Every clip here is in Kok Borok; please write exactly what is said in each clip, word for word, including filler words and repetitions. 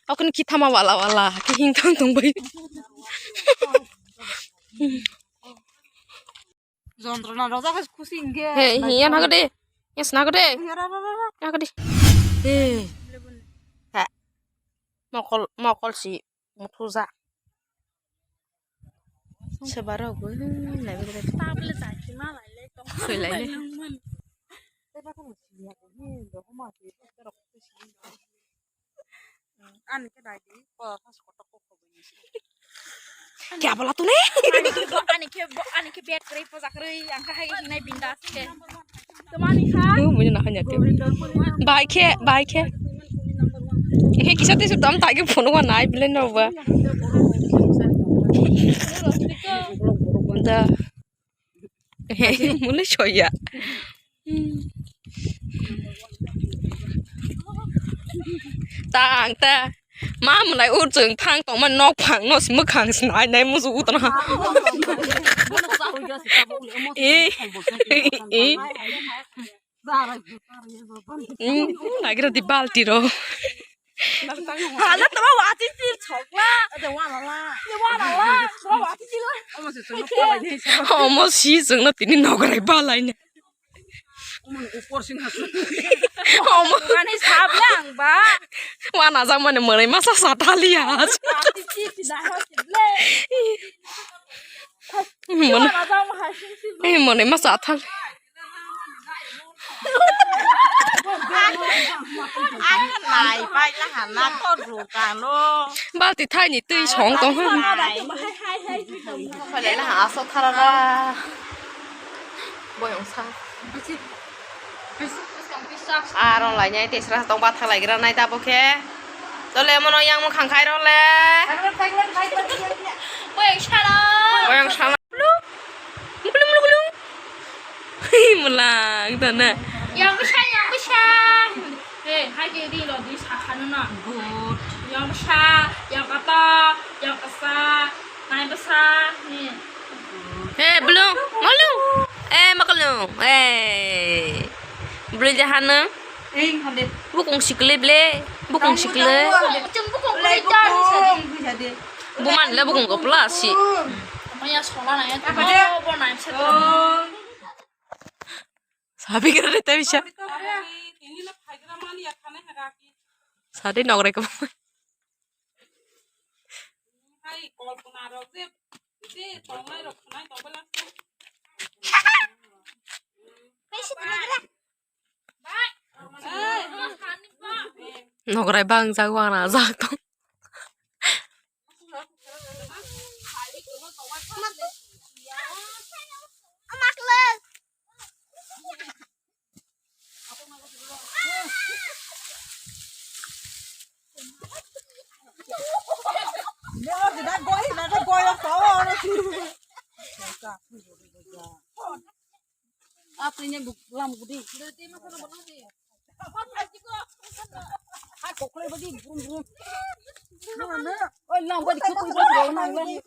Akun ki thama wala wala, ki hing thang tong bai. Jontrona rojak hai khusi hingke. He, he, yan hagade. Yes, nagade. Hagade. He. He. Mokol, mokol si muthuja. Sebaro gue, lai gue. Tablet jaki ma lai le tong. Soi lai le. Ani ke dai di, ko tas kotok kok kok ini. Kya bola tune? Ani ke bo, ani ke bo, ani ke bed kre poja kre, ang ka hai hinai bindas ke. Tumani kha. Tuh, mujhe na hanya tuh. Bai khe, bai khe. He kisa te tam ta ke phone wa nai bile no ba. Da. Mule soya. Tang ta. Ma mulai ur chwng thang tongma nok phang no si mwkhang sinai nai musu utana. Eh. Eh. Hmm, nagira di balti ro. Hala tama wati tir chokla. Ade wana la. Ye wana la. Tama wati tir la. Omo si chwngno tini nograi balai ne. Omo. Ani sab lang ba. Wana jang mane mwnai masa sa thaliya. Wati tir tir da ha tir le. Mwnai. Wana jang ma ha tir tir. Eh, mwnai masa thal. Ang nai pai la hana ko ru kano. Balti thaini twi song tong ha. Khole la ha aso tharara. Boyong sa. Aro lai nai tesra tong ba thalai gra nai ta bo khe. Tole mono yang mo khang khai ro le. Boyong sa. Boyong sa. Mukulung, mukulung. Mulang tana. Yang bwsa, yang bwsa. He, hai ke di lo di sa khano na. Good. Yang bwsa, yang kata, yang kasa, nai bwsa. He. He, bulung, mulung. Eh, makalung. Eh. Bulung jahana. Ring hande. Bukung sikle ble. Bukung sikle. Chung bukung kulai jar. Buman le bukung kopla si. Maya sola na ya. Apa dia? Oh, bo nai se. Sabi kira de tabi sa. Sadi nogre ko. Hai, kolpona rok je, je tongnai rok khwnai tongbai lak. Nograi bang jak wana jak tong. Apa ini lam gede? Hai koklai bagi brum brum. Oi lam bagi kipui brum brum nang bagi.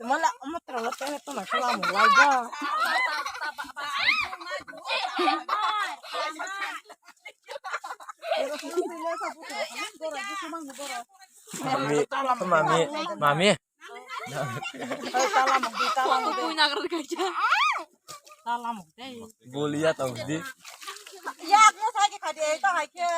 Mala amat terlalu tengah tuh nak lam lagi. Mami, mami, mami. Boli ya tong di. Ya, aku saya ke kade itu aja.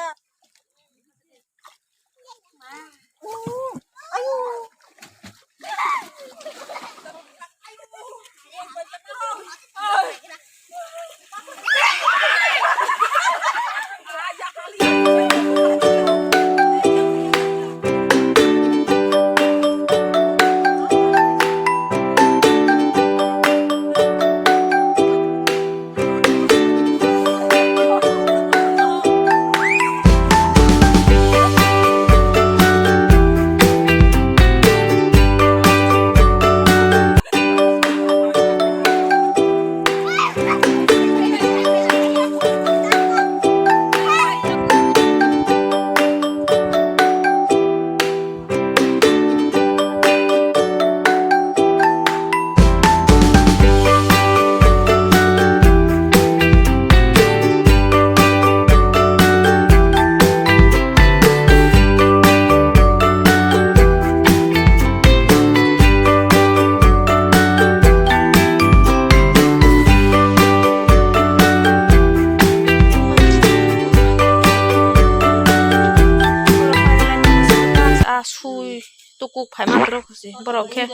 tukuk phaima borok se, borok khe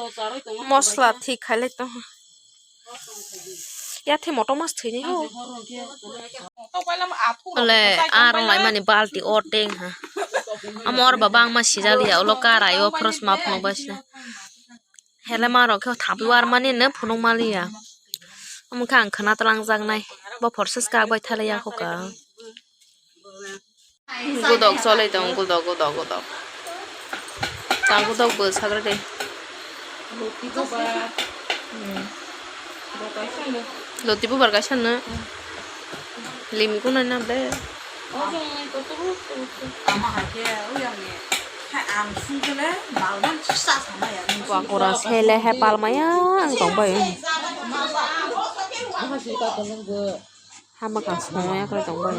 mosla thik khailai tongo. Yathai moto mas thwini ho. Ole, a rong laimani balti o teng ha. Amo or baba ang ma sijaliya, ulo karai o khorosma phunuk bai sina. Hele ma rok khe thabi war mani no phunuk maliya. Omo khe ang khwna tlang jaknai. Bo phorsa se kak bai thalai ya kho ka. Gudok cholai tong, gudok, gudok, gudok. Ta gudok bo sagra de. Hmm. Loti bubar kaisa no. Lim kunai na be. Pakora sele he palmaya ang tong bai. Hama kha songya khe tong bai.